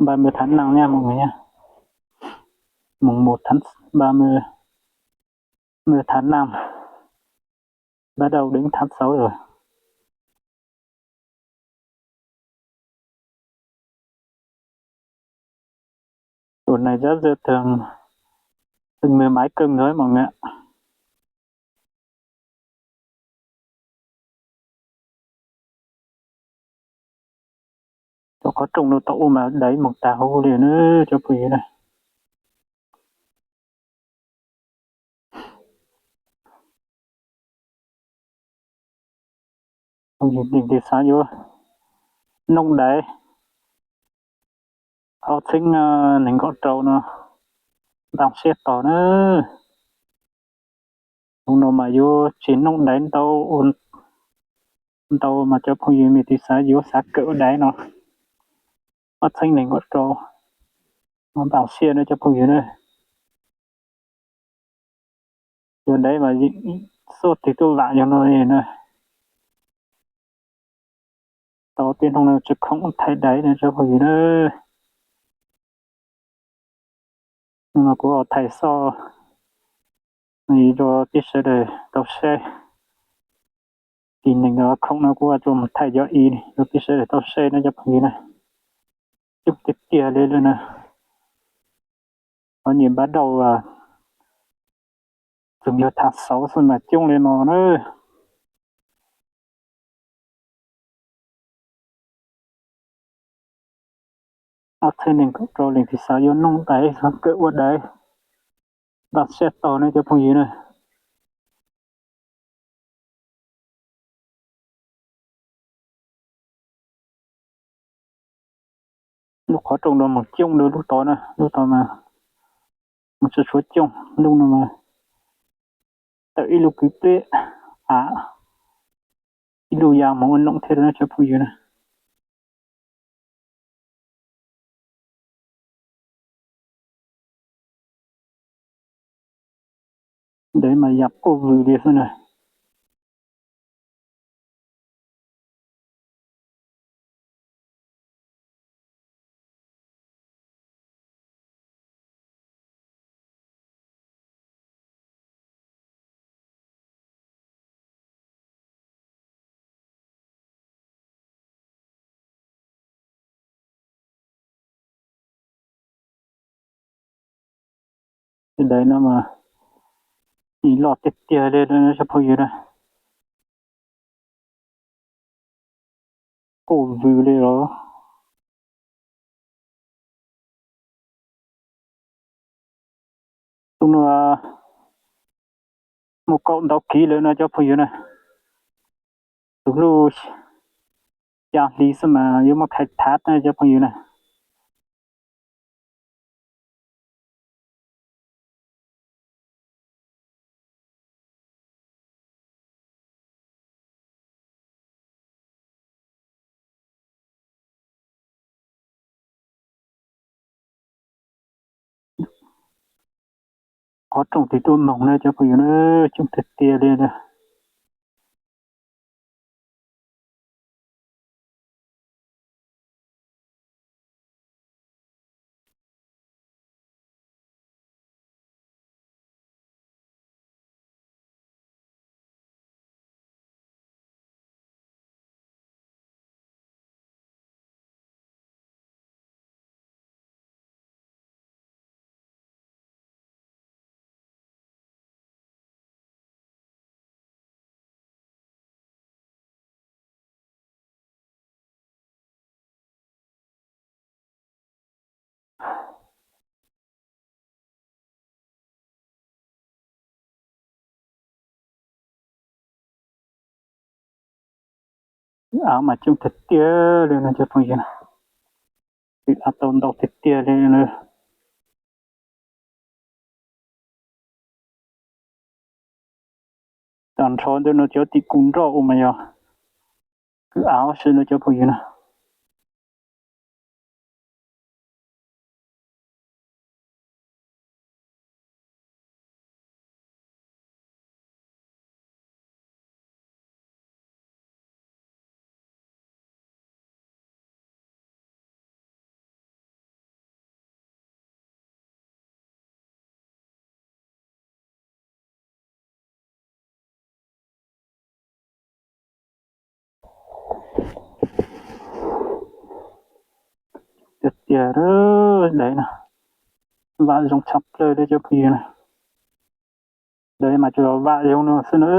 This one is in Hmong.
Ba mws thav nam nyaj moog nyaj, moog mus thav, ba mws, mws thav nam, ba dau deev thav xauv lawm. Tus nais zab ze tag, mws maiv kawg ntawd moog nyaj. Cov qhov rooj no tau ua mas daiv moog tag huv li na cov phooj ywg na. Phooj ywg leej twg xav yuav nooj daiv ob txheeb nees nkaum rau no npaj siab tos na. Hnub no mas yuav tsis nooj daiv ntau, ntau mas cov phooj ywg leej twg xav yuav xav kawm ua daiv no ob txheeb nees nkaum rau no npaj siab na cov phooj ywg na. Yuav daiv mas xuaj twg tuaj vam yog no na. Tau peb hnub no tsis khoom thaij daiv na cov phooj ywg na. Hnub no kuv thaij xoj rau peb sawv daws tau saib. Tim neeg khoom no kuv tsuas mus thaij cov i rau peb sawv daws tau saib na cov phooj ywg na. Coob tiag tiag li lawm na. Qhov nyiam npaj dau tsuas yog thav xauv xwb mas coob li no na. Ob txheeb nees nkaum rau leej twg xav yuav nooj daiv xav kawm ua daiv npaj siab tos na cov phooj ywg na. Lub qhov rooj no moog coob dua lub tod na, lub tod mas moog tsis tshua coob, lub no mas tawm ib lub kwv peb av, ib lub ya moog ua noom thiab na cov phooj ywg na. Daiv mas yam quaj vwm li xwb na. Daiv no mas nim loj tiag tiag li cov phooj ywg na. Quaj vwm li os. Tus no muaj kaum ntau kiv lawm no cov phooj ywg na. Tus lub xya hli xwb mas yuav muab khai thav na cov phooj ywg na. Qhov rooj twg tuaj moog na cov phooj ywg na, coob tiag tiag li na. Av mas coob tiag tiag li no cov phooj ywg, av tau ntau tiag tiag li. Tag nrho ntawm no cov tim kuv nroj ua mas yog kwv av si no cov phooj ywg na. tiag, daim no vam zoo tshaj plaws li cov phooj ywg na. Daim mas tsuas vam zoo no xwb na.